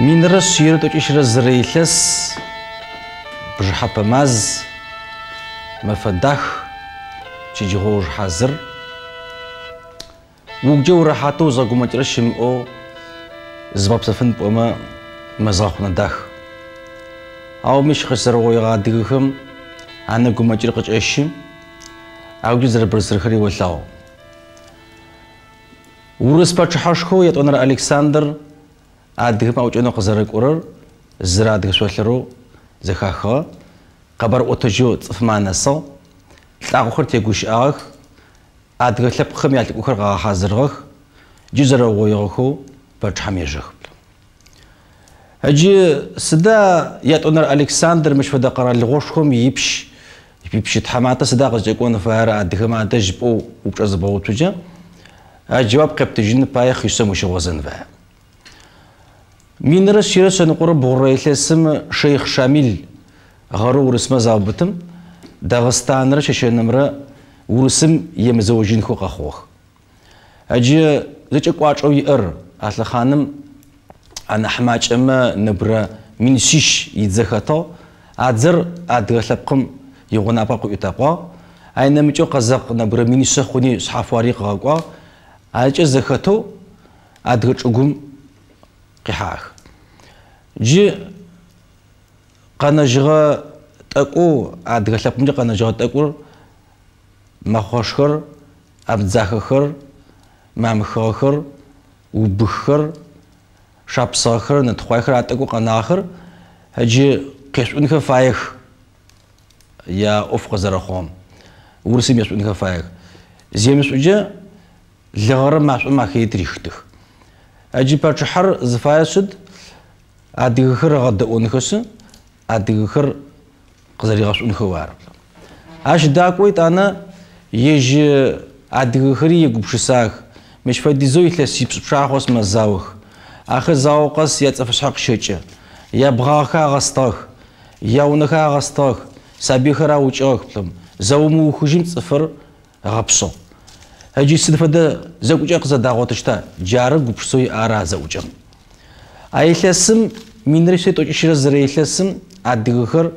1141 илъэс, бжыхьэпэ маз, мэфэ дах, щэджэгъоуж хьазыр. Угукӏэ урэхьатэу узгъэгумэкӏырэ щымыӏэу зыбгъэпсэфын пӏомэ, мэз гъэхъунэ дах. Ау мыщ къыщызэрэугъоигъэ адыгэхэм анэ гумэкӏыр къыкӏэщы, агукӏэ зэрэбырсырхэри олъэгъу. Урыс пачъыхьэшхоу Ятӏонэрэ Александр адыгэмэ аӏукӏэнэу къызэрэкӏорэр зэрэ адыгэ шъолъырэу зэхахыгъэ, къэбар ӏотэжьэу цӏыфмэ анэсыгъ, лӏакъохэр тегущыӏагъэх, адыгэ лъэпкъхэм ялӏыкӏохэр къагъэхьазырыгъэх, джы зэрэугъоигъэхэу пачъыхьэм ежэх. Ыджы сыда Ятӏонэрэ Александр мыщ фэдэ къэралыгъошхом ипщ, ипщы тхьаматэ сыда къызкӏэкӏон фаер адыгэмэ адэжь пӏоу упчӏэ зыбгъэуцукӏэ, ащ джэуап къептыжьын пае хъишъэм ущыгъозэн фае. 1123 илъэсым шейх Шамил гъэрэу урысмэ заубытым, Дагъыстанрэ Щэщэнымрэ урысым емызэожьынхэу къэхъугъэх. Ыджы зэкӏэ кӏуачӏэу иӏэр а лъэхъаным анахь макӏэмэ нэбгырэ 700 идзэ хэтыгъ. А дзэр адыгэ лъэпкъым игъунапкъэ къыӏуитэкъуагъ. Ай нэмыкӏэу къэзэкъ нэбгырэ 100,000 хъуни шъхьафэу ари къыгъэкӏуагъ. А зэкӏэ зэхэтэу адыгэ чӏыгум къихьагъэх. Джы къэнэжьыгъэ тӏэкӏоу, адыгэ лъэпкъымкӏэ къэнэжьыгъэ тӏэкӏур мэхъошхэр, абдзахэхэр, мамхыгъэхэр, убыххэр, шапсыгъэхэр, нэтыхъуаехэр а тӏэкӏоу къэнагъэхэр ыджы къешӏунхэ фаех яӏоф къызэрэхъугъэм. Урысым ешӏунхэ фаех. Земышӏукӏэ лыгъэрэ машӏом ахэри тырихытых. Ыджы пачъыхьэр зыфаер шъыд? Адыгэхэр ыгъэдэӏонхэшъы, адыгэхэр къызэригъэшӏунхэу ары. Ащ дакӏоу етӏанэ ежь адыгэхэри егупшысагъэх. Мыщ фэдизэу илъэсипшӏ пчъагъэ хъугъэшъ мэзаох. Ахэр зао къэс яцӏыфышъхьэ къыщэкӏы. Ябгъагъэхэр агъэстыгъэх, яунэхэр агъэстыгъэх, сабыйхэр аукӏыгъэх. Зэо мыухыжьым цӏыфыр ыгъэпшъыгъ. Ыджы сыд фэдэ зэкӏукӏэ къызэдагъотыщта? Джары гупшысэу иӏэр а зэӏукӏэм. А илъэсым, 1141 илъэсым, адыгэхэр,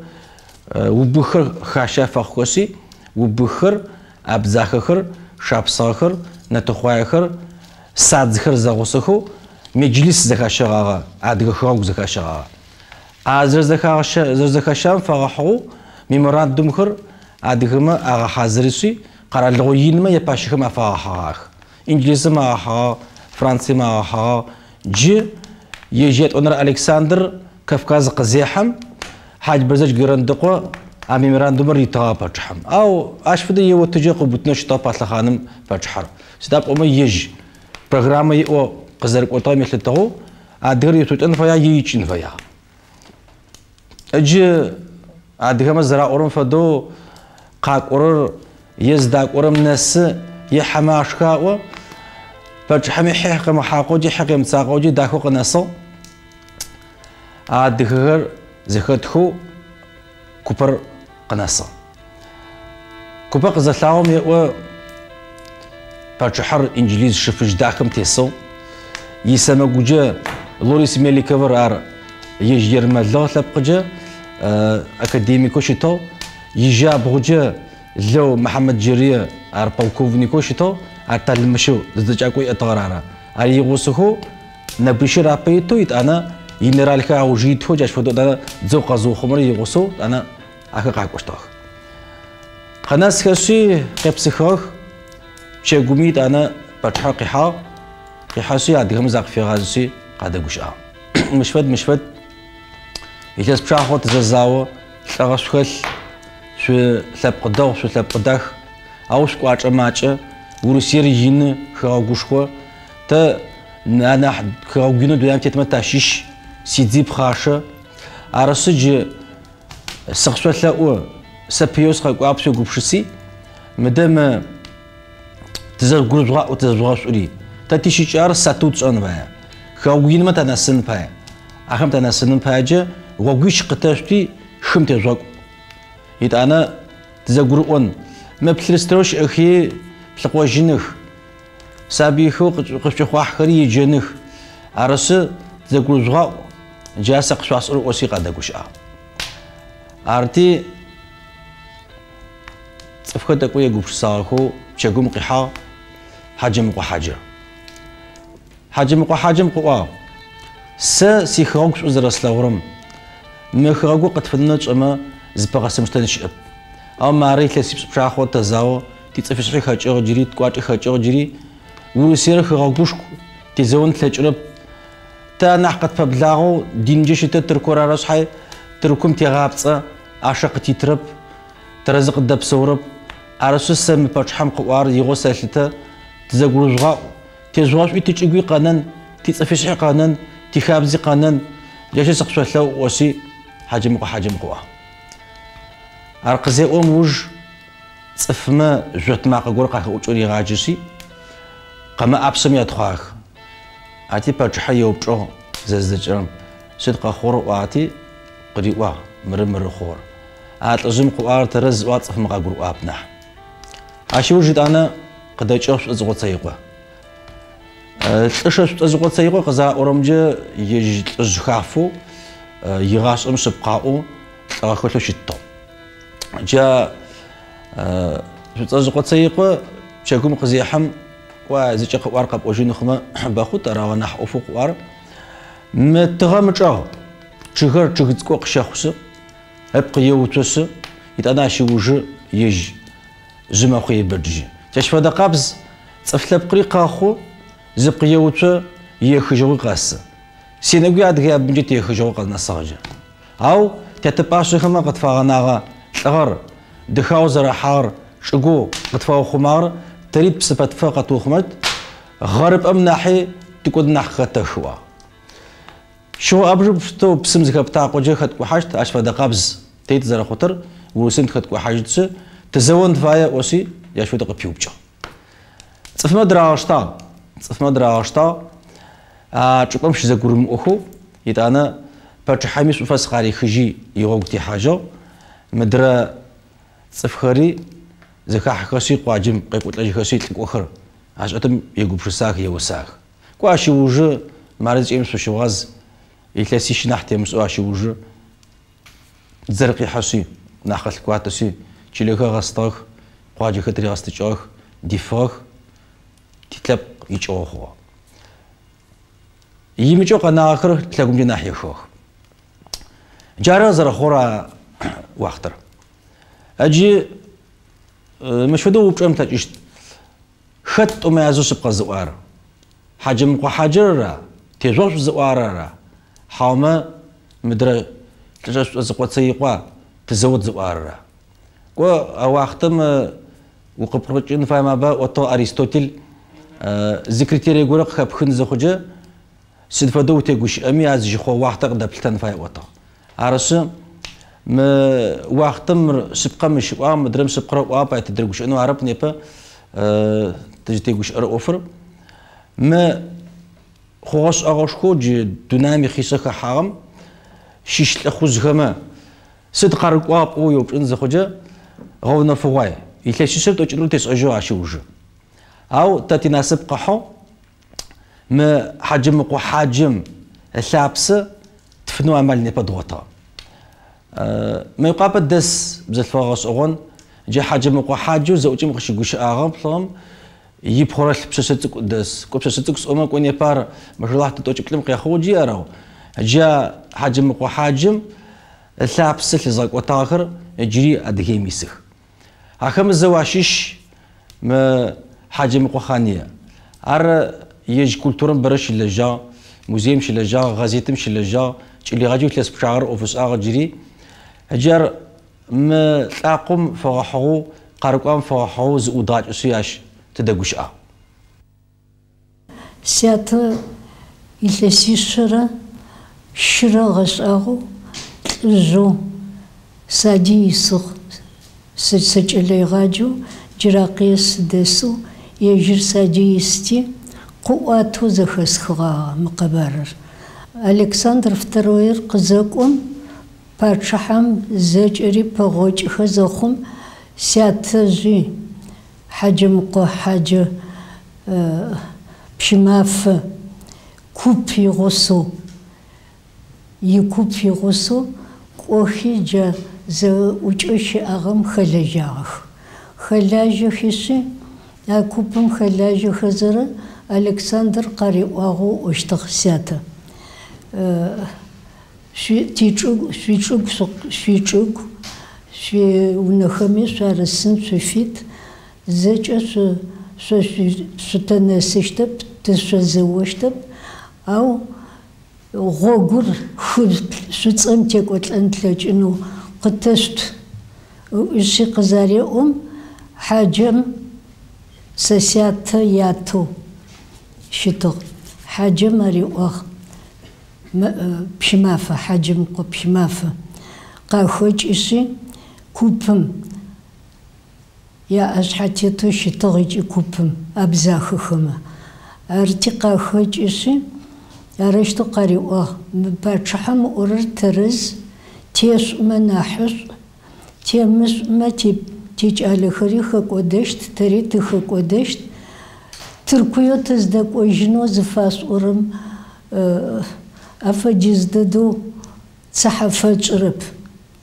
убыххэр хащэ афэхъухэшъи, убыххэр, абдзахэхэр, шапсыгъэхэр, нэтыхъуаехэр, садзхэр зэгъусэхэу меджлис зэхащэгъагъэ, адыгэ хэгъэгу зэхащэгъагъэ. А зэрэзэхащагъэм фэгъэхьыгъэу меморандумхэр адыгэмэ агъэхьазырышъи, къэралыгъо инмэ япащэхэм афагъэхьыгъагъэх. Инджылызым агъэхьыгъагъ, Францием агъэхьыгъагъ. Джы ежь Ятӏонэрэ Александр Кавказ къызехьэм, Хьадж-Бэрзэдж Джырандыкъо а меморандумыр ритыгъагъ пачъыхьэм. Ау ащ фэдэ еотыджэ къыубытынэу щытыгъэп а лъэхъаным пачъыхьэр. Сыда пӏомэ ежь программэ иӏэу къызэрыкӏотыгъэм елъытыгъэу адыгэр ешъолӏэн фэягъ е икӏын фэягъ. Ыджы адыгэмэ зэраӏорэм фэдэу къакӏорэр е зыдакӏорэм нэсы, е хьэмэ ашхы аӏо. Пачъыхьэми хьи къымыхьакъоджи, хьи къемыцакъоджи дахэу къынэсыгъ. Адыгэхэр зэхэтхэу купэр къынэсыгъ. Купэр къызэлъагъом еӏо пачъыхьэр инджылыз шы фыжь дахэм тесыгъ. Исэмэгуджэ Лорис Меликовыр ар ежь ермэлыгъ лъэпкъыджэ академикэу щытыгъ. Ижьабгъуджэ Лэу Мыхьамэт-Джэрые ар полковникэу щытыгъ, ар тэлмыщэу зэдзэкӏакӏоу иӏэтыгъэр ары. Ар игъусэхэу нэбгырищыр апэ итэу, етӏанэ генералхэр ауж итхэу, джащ фэдэу етӏанэ дзэу къэзыухъумэрэр игъусэу етӏанэ ахэр къакӏощтыгъэх. Къынэсхэшъи къепсыхыгъэх, пчэгуми етӏанэ пачъыхьэр къихьагъ, къихьэшъи адыгэмэ закъыфигъазэшъи къадэгущыӏагъ. Мыщ фэд, мыщ фэд, илъэс пчъагъэ хъугъэ тызэзао, лӏыгъэ шъухэлъ, шъу лъэпкъ дэгъу, шъу лъэпкъ дах, ау шъукӏуачӏэ макӏэ, Урысыер ины, хэгъэгушхо, тэ анахь хэгъэгу инэу дунаим тетмэ тащыщ, сидзи пхъашэ. Арышъы джы сыкъышъолъэӏу, сэ пыеу сыкъэкӏуагъэп шъуегупшыси, мыдэ мы тызэгурыжъугъаӏу, тызэжъугъэшӏури. Тэ тищыкӏагъэр сатыу тшӏэн фае. Хэгъэгу инмэ танэсын пае. Ахэм танэсыным паекӏэ гъогуищ къытэшъути, хым тежъугъэкӏу. Етӏанэ тызэгурыӏон. Мы плъырстэу щыӏэхи плъыкъожьыных. Сабыйхэу къышъукӏэхъуахьхэри еджэных. Арышъы, тызэгурыжъугъаӏу. Джа сэ къышъуасӏорэр ыӏоси къадэгущыӏагъ. Арти цӏыфхэр тӏэкӏу егупшысагъэхэу пчэгум къихьагъ Хьаджэмыкъо Хьаджэр. Хьаджэмыкъо Хьаджэм къыӏуагъ, Сэ сихэгъэгу шӏу зэрэслъэгъурэм, мы хэгъэгур къытфэнэнэу тшӏэмэ, зыпэгъэсымыштэн щыӏэп. Ау мары илъэсипшӏ пчъагъэ тэзао, тицӏыфышъхьи хэкӏыгъ джыри, ткӏуачӏи хэкӏыгъ джыри, Урысыер хэгъэгушху, тезэон тлъэкӏырэп. Тэ анахь къытпэблагъэу динкӏэ щытыр Тыркур ары шъхьай, Тыркум тегъапцӏэ, ӏашэ къытитырэп, тэрэзэу къыддэпсэурэп. Арышъы сэ мы пачъыхьэм къыӏуагъэр игъоу сэлъытэ, тызэгурыжъугъаӏу, тежъугъэшӏуи тичӏыгуи къэнэн, тицӏыфышъхьи къэнэн, тихабзи къэнэн, джащи сыкъышъолъэӏу ыӏошъи, Хьаджэмыкъо Хьаджэм къыӏуагъ. Ар къызеӏом ыуж цӏыфмэ жъот макъэ горэ къахэӏукӏэу ригъаджэшъи, къэмэ ӏапшъэм ятхъуагъэх. Арти пачъыхьэр еупчӏыгъ зэзыдэкӏырэм, сыд къэхъугъэр ыӏуагъэти, къыриӏуагъ, мыры мыры хъугъэр. А лӏыжъым къыӏуагъэр тэрэз зыӏуагъ цӏыфмэ къагурыӏуагъэп нахь. Ащ ыуж етӏанэ къыдэкӏыгъ Шӏуцӏыкъо Цэикъо. Лӏышэ Шӏуцӏэжъыкъо Цэикъо къызаӏорэмкӏэ ежь лӏыжъ хафэу, игъашӏэм шъыпкъаӏоу, лӏыгъэ хэлъэу щытыгъ. Джа Шӏуцӏэжъыкъо Цэикъо пчэгум къызехьэм, кӏуа зыкӏэ къыӏуар къэпӏожьын хъумэ бэхъут, арау анахь ӏофэу къыӏуар мы тыгъэм ычӏэгъ чъыгэр чъыг цӏыкӏоу къыщэхъушъы, ыпкъ еуцошъы, етӏанэ ащ ыужы ежь жъы мэхъу ебэджыжьы. Джащ фэдэ къабз цӏыф лъэпкъри къэхъу, зыпкъ еуцо, ехыжьыгъуи къэсы. Сенэгуе адыгэ ябынкӏэ тиехыжьыгъо къэзнэсыгъэкӏэ. Ау тятэ пӏашъэхэмэ къытфагъэнагъэ лӏыгъэр, дэхагъэу зэрахьагъэр, чӏыгоу къытфаухъумагъэр тэри тпсэ пэтыфэ къэтыухъумэщт, гъэрыпӏэм нахьи тикӏод нахь къыхэтэхы, ыӏуагъ. Щыгъу ӏэбжыб псым зыхэптакъокӏэ хэткӏухьащт, ащ фэдэ къабз тэри тызэрэхъутыр, Урысыем тыхэткӏухьажьытшъы, тызэон фае ыӏошъи, джащ фэдэу къыпиупкӏыгъ. Цӏыфмэ дырагъэштагъ, цӏыфмэ дырагъэштагъ, а чӏыпӏэм щызэгурымыӏохэу, етӏанэ пачъыхьэми шӏуфэс къарихыжьи игъогу техьажьыгъ, мыдрэ цӏыфхэри зэхахьэхэшъи къуаджэм къекӏолӏэжьхэшъи лӏыкӏохэр ашӏэтым егупшысах, еусах. Кӏо ащ ыужы, мары зэкӏэми шъущыгъуаз, илъэсищ нахь темышӏэу ащ ыужы дзэр къихьэшъи, нахь къэлъыкӏуатэшъи, чылэхэр ыгъэстыгъэх, къуаджэхэр тыригъэстыкӏыгъэх, дифыгъэх, тилъэпкъ икӏыгъо хъугъэ. Имыкӏэу къэнагъэхэр лъэгумкӏэ нахь ехыгъэх. Джары зэрэхъугъэр а уахътэр. Ыджы мыщ фэдэу уупчӏэн плъэкӏыщт. Хэт тӏумэ язэу шъыпкъэ зыӏуар? Хьаджэмыкъо Хьаджэр ара? Тежъошӏу зыӏуар ара? Хьаумэ мыдрэ Лӏышэ Шӏуцӏэжъыкъо Цэикъуа тызэот зыӏуар ара? Кӏо, а уахътэм укъыпкъырыкӏын фаем аба ыӏотыгъ Аристотель, зы критерие горэ къыхэпхын зыхъукӏэ, сыд фэдэу утегущыӏэми, а зыщыхъугъэ уахътэр къыдэплъытэн фае ыӏотыгъ. Арышъы, мы уахътэм мыр шъыпкъэ мыщ ыӏуагъ, мыдрэм шъыпкъэр ыӏуагъ, пае тыдырыгущыӏэнэу арэп непэ тызытегущыӏэрэ ӏофыр. Мы хъугъэ-шӏэгъэшхоу джы дунаим ихъишъэ хэхьагъэм щыщ лӏыхъужъхэмэ сыд къарыкӏуагъ пӏоу уеупчӏын зыхъукӏэ, гъэунэфыгъуай. Илъэсишъэр тӏокӏитӏур тешӏэжьыгъ ащ ыужы. Ау тэ тинасып къыхьыгъ, мы Хьаджэмыкъо Хьаджэм ылъапсэ тфынэу амал непэ дгъотыгъ. Мыекъуапэ дэс бзылъфыгъэ гъэшӏэгъон, джы Хьаджэмыкъо Хьаджэу зэӏукӏэм къыщыгущыӏагъэм плъыгъэм ипхъорэлъф пшъэшъэ цӏыкӏу дэс. Кӏо пшъэшъэ цӏыкӏу сӏомэ, кӏо непэ ар машаллахь тӏокӏиплӏым къехъугъ джи арэу. Джа Хьаджэмыкъо Хьаджэм ылъапсэ лъызгъэкӏотагъэхэр джыри Адыгеим исых. Ахэмэ зэу ащыщ мы Хьаджэмыкъо Хъание. Ар ежь культурэм бэрэ щылэжьагъ, музеим щылэжьагъ, гъэзетым щылэжьагъ, кӏэлэегъаджэу илъэс пчъагъэрэ ӏоф ышӏагъ джыри. Джы ар мы лӏакъом фэгъэхьыгъэу, къарыкӏуагъэм фэгъэхьыгъэу зыӏудгъакӏэшъи ащ тыдэгущыӏагъ. Сятэ илъэсишъэрэ щырэ ыгъэшӏагъэу лӏыжъэу сади исыгъ. Сэ кӏэлэегъаджэу Джыракъые сыдэсэу ежьыр сади исти, къыӏуатэу зэхэсхыгъагъэ мы къэбарыр. Александр Второир къызэкӏом, пачъыхьэм зэкӏэри пэгъокӏыхэ зэхъум, сятэжъи, Хьаджэмыкъо Хьаджэ Пщымафэ куп игъусэу. икуп игъусэу кӏохи джа зэӏукӏэу щыӏагъэм хэлэжьагъэх. Хэлажьэхишъи, а купым хэлажьэхэзэрэ Александр къариӏуагъэу ыӏощтыгъ сятэ. Тичӏыгу, шъуичӏыгу, шъуичӏыгу, шъуиунэхэми шъуарысын шъуфит, зэкӏэ шъу шъо шъутэнэсыщтэп, тышъозэощтэп, ау гъогур хы Шӏуцӏэм текӏолӏэн тлъэкӏынэу къытэшъут ыӏуишъи къызареӏом, Хьаджэм сэ сятэ ятэу щытыгъ. Хьаджэм ариӏуагъ, Пщымафэ, Хьаджэмыкъо Пщымафэ къахэкӏышъи, купым яӏэшъхьэтетэу щытыгъ ыкӏи купым, абзахэхэмэ. Арти къахэкӏышъи, арэущтэу къариӏуагъ, Мы пачъыхьэм ыӏорэр тэрэз, тешӏумэ нахьышӏу, темышӏумэ тикӏалэхэри хэкӏодэщт, тэри тыхэкӏодэщт, Тыркуеу тыздэкӏожьынэу зыфасӏорэм афэдиз дэдэу цыхьэ фэтшӏырэп.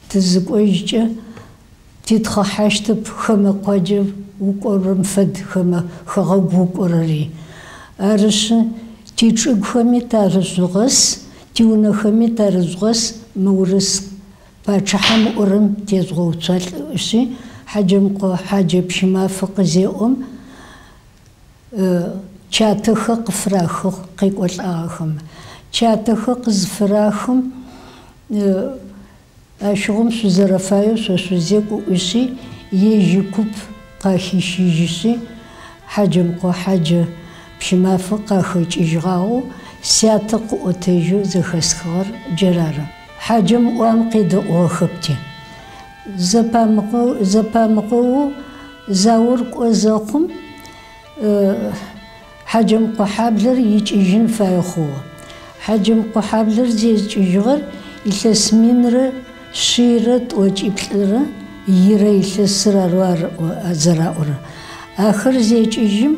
Тызыкӏожькӏэ титхъыхьащтэп, хэмэ къуаджэ укӏорэм фэд хэмэ хэгъэгу укӏорэри. Арышъы, тичӏыгухэми тарыжъугъэс, тиунэхэми тарыжъугъэс мы урыс пачъыхьэм ыӏорэм тежъугъэуцуалӏ ыӏуи, Хьаджэмыкъо Хьаджэ Пщымафэ къызеӏом, чатэхэр къыфырахыгъ къекӏолӏагъэхэм. Чатэхэр къызыфырахым, Ащыгъум шъузэрэфаеу шъо шъузекӏу ыӏуи, ежь икуп къахищыжьышъи, Хьаджэмыкъо Хьаджэ Пщымафэ къахэкӏыжьыгъагъэу сятэ къыӏотэжьэу зэхэсхыгъэр джэрары. Хьаджэм ыӏуагъэм къедэӏугъэхэпти. Зэпамыгъэоу заор кӏо зэхъум, Хьаджэмыкъо хьаблэр икӏыжьын фае хъугъэ. Хьаджэмыкъо хьаблэр зекӏыжьыгъэр илъэс минрэ шъийрэ тӏокӏиплӏырэ ирэ илъэсыр арэу зэраӏорэр. Ахэр зекӏыжьым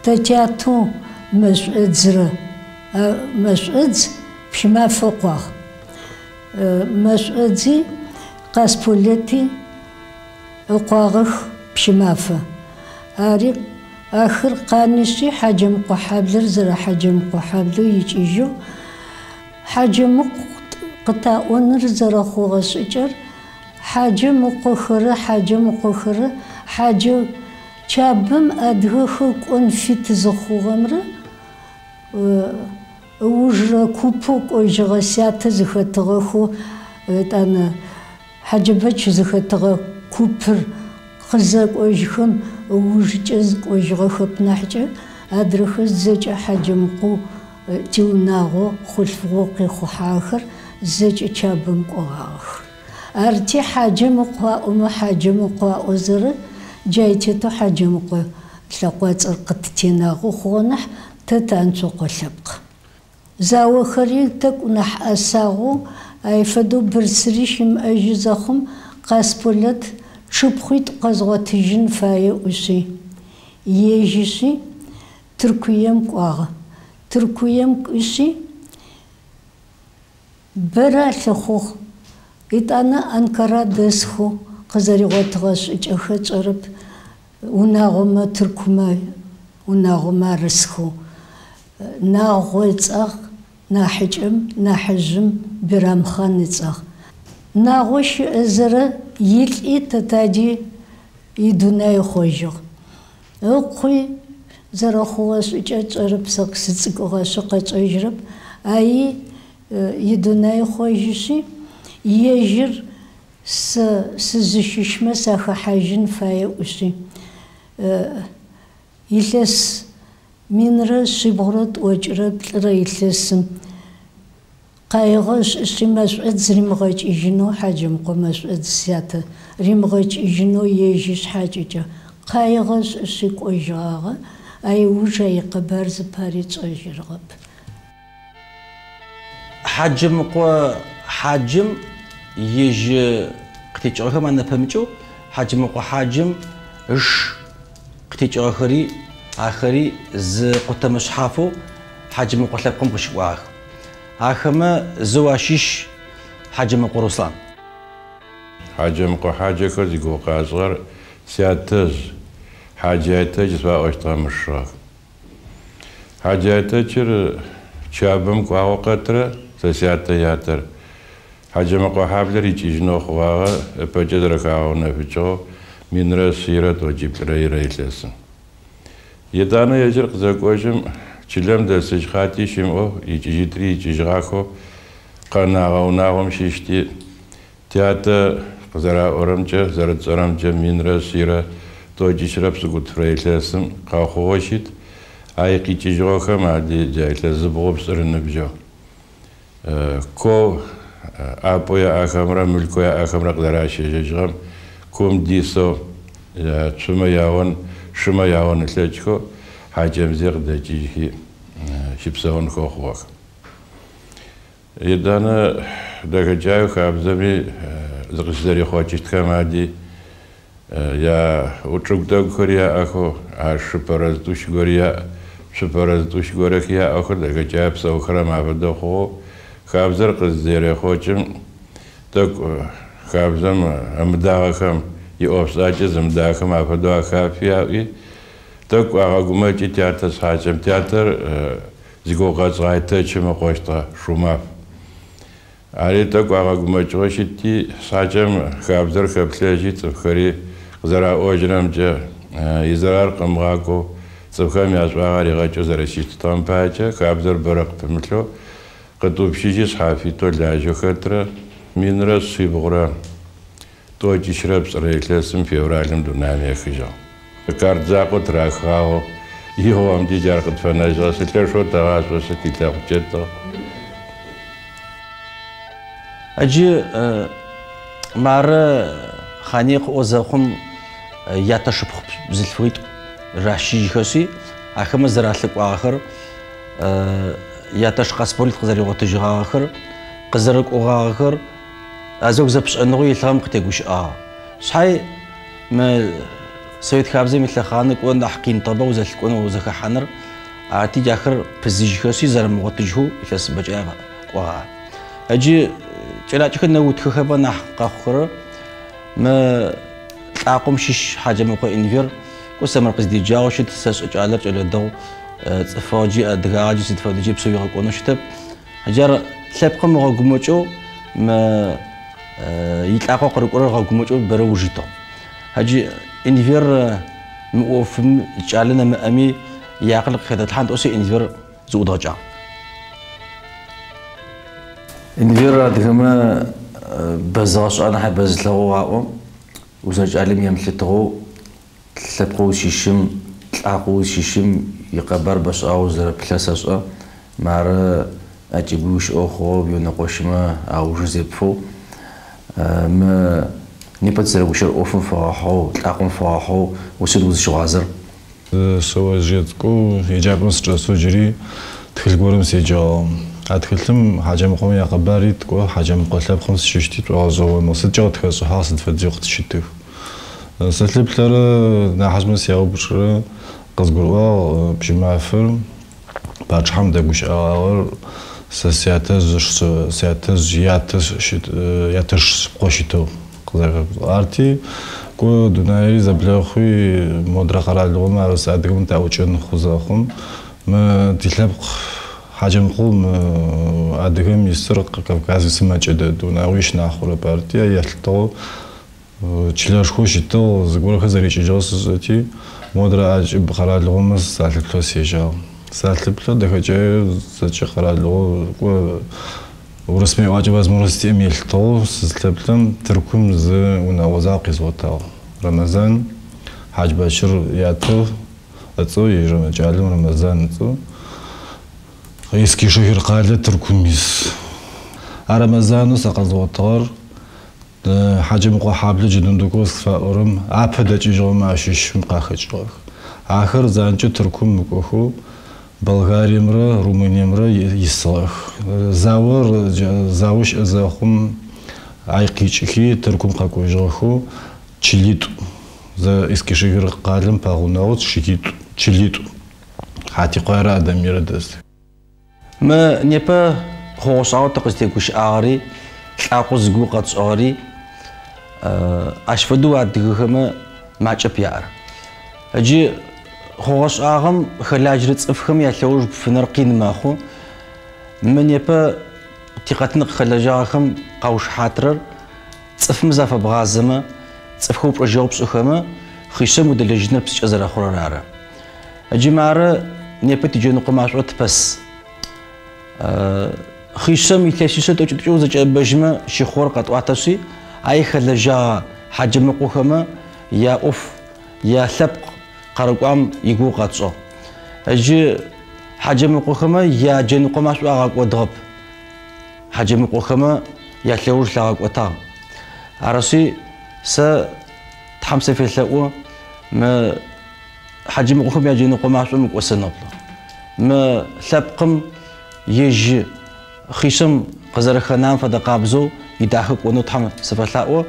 тэ тятэу Мэшӏодзрэ, Мэшӏодз Пщымафэ ыкъуагъ. Мэшӏодзи Къасполэти ыкъуагъэх Пщымафэ. Ари ахэр къанишъи Хьаджэмыкъо хьаблэр зэрэ Хьаджэмыкъо хьаблэу икӏыжьыгъ. Хьаджэмыкъу къытаӏоныр зэрэхъугъэ шӏыкӏэр Хьаджэм ыкъохэрэ Хьаджэм ыкъохэрэ Хьаджэ Чабэм адыгэхэр кӏон фит зыхъугъэмрэ ыужрэ купэу кӏожьыгъэ сятэ зыхэтыгъэхэу етӏанэ Хьаджэбэч зыхэтыгъэ купыр къызэкӏожьхэм ыужкӏэ кӏожьыгъэхэп нахькӏэ, адрэхэр зэкӏэ Хьаджэмыкъоу тиунагъо хъулъфыгъэу къихъухьагъэхэр зэкӏэ Чабэм кӏогъагъэх. Арти Хьаджэм ыкъу аӏомэ Хьаджэм ыкъу аӏозэрэ джай тетэу Хьаджэмыкъо лъэкъуацӏэр къыттенагъэу хъугъэ нахь, тэ ты Анцокъо лъэпкъ. Заохэри тӏэкӏу нахь ӏэсагъэу, ай фэдэу бырсыри щымыӏэжьы зэхъум, Къасполэт шыпхъуитӏу къэзгъотыжьын фае ыӏуи, ежьишъи Тыркуем кӏуагъэ. Тыркуем кӏуишъи, бэрэ алъыхъугъ. Етӏанэ Анкара дэсхэу къызэригъотыгъэ шӏыкӏэхэр тшӏэрэп, унагъомэ, тыркумэ унагъомэ арысхэу. Нагъо ыцӏагъ нахьыкӏэм, нахьыжъым Бирамхъан ыцӏагъ. Нагъо щыӏэзэрэ илӏи тэтади идунай ыхъожьыгъ. Ыкъуи зэрэхъугъэ шӏыкӏэр тшӏэрэп, сэ сыцӏыкӏугъэшъы къэсшӏэжьырэп, аи идунай ыхъожьышъи, ежьыр сэ сызыщыщмэ сахэхьажьын фае ыӏуи, илъэс минрэ шъибгъурэ тӏокӏырэ плӏырэ илъэсым къаигъэ ышӏышъи Мэшӏодз римыгъэкӏыжьынэу Хьаджэмыкъо Мэшӏодз сятэ римыгъэкӏыжьынэу ежь ышъхьакӏэкӏэ къаигъэ ышӏышъи кӏожьыгъагъэ, ай ыуж ай икъэбар зыпари тшӏэжьырыгъэп. Хьаджэмыкъо Хьаджэм ежь къытекӏыгъэхэм анэпэмыкӏэу Хьаджэмыкъо Хьаджэм ыш къытекӏыгъэхэри ахэри зы къутэмэ шъхьафэу Хьаджэмыкъо лъэпкъым къыщыкӏуагъэх. Ахэмэ зэу ащыщ Хьаджэмыкъо Руслъан. Хьаджэмыкъо хьаджэхэр зигугъу къашӏыгъэр сятэжъ, Хьаджэ Айтэч зыфаӏощтыгъэм ышыгъэх. Хьаджэ Айтэчыр Чабэм кӏуагъэу къэтрэ, сэ сятэ ятэр. Хьаджэмыкъо хьаблэр икӏыжьынэу хъугъагъэ, ыпэкӏэ зэрэхагъэунэфыкӏыгъэу 1143 ирэ илъэсым. Етӏанэ ежьыр къызэкӏожьым, чылэм дэсыжь хъати щымыӏэу, икӏыжьитри икӏыжьыгъахэу, къэнагъэ унагъом щыщти, тятэ къызэраӏорэмкӏэ, зэрытшӏэрэмкӏэ 1198 илъэсым къэхъугъэу щыт, а икъикӏыжьыгъэхэм ади джа илъэс зыбгъупшӏыр ыныбжьыгъ. Ко ӏапӏэу яӏэхэмрэ мылъкоу яӏэхэмрэ къызэращэжьыжьыгъэм кум дисэу цумэ яон, шымэ яон ылъэкӏхэу Хьакӏэмзые къыдэкӏыжьхи щыпсэунхэу хъугъэх. Етӏанэ дэхэкӏаеу хабзэми зыкъыщызэрихъокӏыщтхэм ади я чӏыгу тӏэкӏухэр яӏэхэу, а шы пэрэз тӏущ гори яӏ, цу пэрэз тӏущ горэхи яӏэхэр дэхэкӏае псэухэрэм афэдэ хъугъэу, хабзэр къызэрехъокӏым тӏэкӏу хабзэм ымыдагъэхэм, иӏофшӏакӏэ зымыдахэм афэдэу ахафи аӏуи, тӏэкӏу агъэгумэкӏи тятэ шъхьакӏэм. Тятэр зигугъу къэтшӏыгъэ Айтэчым ыкъощтыгъэ Шумаф. Ари тӏэкӏу агъэгумэкӏыгъэу щытти, шъхьакӏэм хабзэр хэплъэжьи цӏыфхэри къызэраӏожьырэмкӏэ изэрар къымыгъакӏоу цӏыфхэм яшӏуагъэ ригъэкӏэу зэрэщытыгъэм паекӏэ хабзэр бэрэ къыпымылъэу къытӏупщыжьи шъхьафитэу лажьэу хэтрэ 1193 илъэсым февралым дунаим ехыжьыгъ. Карт закъо тырахыгъагъэу игъом джар къытфэнэжьыгъэ сылъэшэу тэгъашӏо сыт илъэхъукӏэтыгъ. Аджы мары Хъани къыӏо зэхъум ятэ шыпхъу бзылъфыгъитӏу ращыжьхэшъи, ахэмэ зэралъыкӏуагъэхэр, ятэш Къасболэт къызэригъотыжьыгъагъэхэр, къызэрэкӏогъагъэхэр азэгу зэпшӏэныгъэу илъыгъэм къытегущыӏагъ. Шъхьай мы Совет хабзэм илъэхъанэ кӏо нахь къин тӏэбэ узэлъыкӏонэу узэхэхьаныр, арти джахэр пызыжьхэшъи зэрэмыгъотыжьхэу илъэс бэкӏэ кӏогъа. Аджы кӏэлакӏэхэр нэутхэхэба нахь къэхъухэрэр мы лӏакъом щыщ Хьаджэмыкъо Инвер кӏо сэ мыр къыздеджагъэу щыт, сэ шӏэ кӏалэр кӏэлэ дэгъу, цӏыфыгъэджи адыгагъэджи сыд фэдэджи псэу игъэкӏонэу щытэп. Джар лъэпкъым ыгъэгумэкӏэу мы илӏакъо къырыкӏорэр ыгъэгумэкӏэу бэрэ ыуж итыгъ. Аджы Инвер мы ӏофым кӏалэ нэмыӏэми иакъыл къыхэдэтлъхьан тӏоси Инвер зыӏудгъэкӏагъ. Инвер адыгэмэ бэзыгъэшӏа нахь бэзылъэгъоу аӏо, узэкӏалэм емылъытыгъэу лъэпкъэу узщыщым, лӏакъоу узщыщым икъэбар бэшӏагъэу зэрэплъэ сэшӏэ. Мары ӏэкӏыбы ущыӏэу хъугъэу уионэкъощымэ аужы зепфэу мы непэ тызэрэгущыӏэрэ ӏофым фэгъэхьыгъэу, лӏакъом фэгъэхьыгъэу усыд узыщыгъуазэр? Шъэожъые цӏыкӏоу еджапӏэм сычӏэсэу джыри тхылъ горэм седжагъ. А тхылъым Хьаджэмыкъом якъэбар ит, кӏо Хьаджэмыкъо лъэпкъым сыщыщти тшӏогъэшӏэгъонэу. Сыдкӏэ къытхэшӏыхьагъ, сыд фэдизэу къытщытых. Сылъыплъэрэ нахьыжъмэ сяупчӏырэ къызгурыӏуагъ Пщымафэр пачъыхьэм дэгущыӏэгъагъэр сэ сятэжъ сятэжъ ятэ ятэш шъыпкъэу щытыгъ. Арти кӏо дунаири зэблэхъуи модрэ къэралыгъомэ арыс адыгэм таӏукӏэн хъу зэхъум мы тилъэпкъ Хьаджэмыкъоу мы адыгэм исыр Кавказ исым мэкӏэ дэд, унагъуищ нахь хъурэп. Арти елъытыгъэу чылэшхоу щытыгъ, зыгорэхэр зэрикӏыжьыгъэ сышӏэти, модрэ ӏэкӏыб къэралыгъомэ салъыплъэу сежьагъ. Салъыплъэу дэхэкӏэ зэкӏэ къэралыгъо кӏо урысмэ яӏуакӏэ возможность иӏэм елъытыгъэу сызлъэплъэм Тыркум зы унагъо закъо къизгъотагъ. Рэмэзан Хьаджбэчыр ятэу ыцӏэу, ежь кӏалэм Рэмэзан ыцӏэу Эскишехир къалэ Тыркум ис. А Рэмэзанэу сэ къэзгъотыгъэр Хьаджэмыкъо хьаблэ Джэдундуков зыфаӏорэм апэ дэкӏыжьыгъэмэ ащыщым къахэкӏыгъэх. Ахэр занкӏэу Тыркум мыкӏохэу Болгариемрэ Румыниемрэ исыгъэх. Заор зао щыӏэ зэхъум ай къикӏыхи Тыркум къэкӏожьыгъэхэу чылитӏу зэ Эскишехир къалэм пэгъунэгъу чылитӏу чылитӏу Хьатикъуайрэ Адамирэ дэсых. Мы непэ Хъугъэ-шӏагъэу тыкъызтегущыӏагъэри, лӏакъоу зигугъу къэтшӏыгъэри ащ фэдэу адыгэхэмэ макӏэп яӏэр. Ыджы хъугъэ-шӏагъэм хэлажьэрэ цӏыфхэм ялъэуж пфыныр къин мэхъу. Мы непэ тикъэтын къыхэлэжьагъэхэм къаушыхьатырэр цӏыфым зафэбгъазэмэ, цӏыфхэр упчӏэжьэгъу пшӏыхэмэ, хъишъэм удэлэжьыныр псынкӏэ зэрэхъурэр ары. Ыджы мары непэ тиджэныкъо машӏо тыпэс. Хъишъэм илъэсишъэ тӏокӏитӏукӏэ узэкӏэӏэбэжьмэ щыхъугъэр къэтӏуатэшъи, ай хэлэжьагъэ Хьаджэмыкъохэмэ яӏоф, ялъэпкъ къарыкӏуам игугъу къэтшӏыгъ. Ыджы Хьаджэмыкъохэмэ яджэныкъо машӏо агъэкӏодыгъэп. Хьаджэмыкъохэмэ ялъэуж лъагъэкӏотагъ. Арышъи, сэ Тхьэм сыфелъэӏу мы Хьаджэмыкъохэм яджэныкъо машӏо мыкӏосэнэу. Мы лъэпкъым ежь хъишъэм къызэрэхэнам фэдэ къабзэу идахэу кӏонэу Тхьэм сыфэлъаӏо.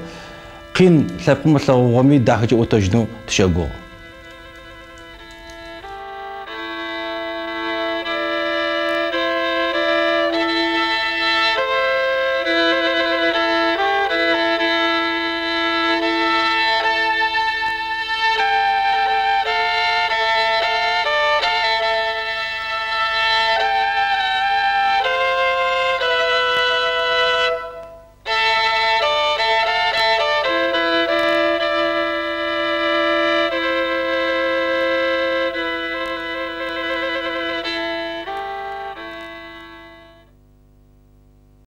Къин лъэпкъым ылъэгъугъэми дахэкӏэ ӏотэжьынэу тыщэгугъы.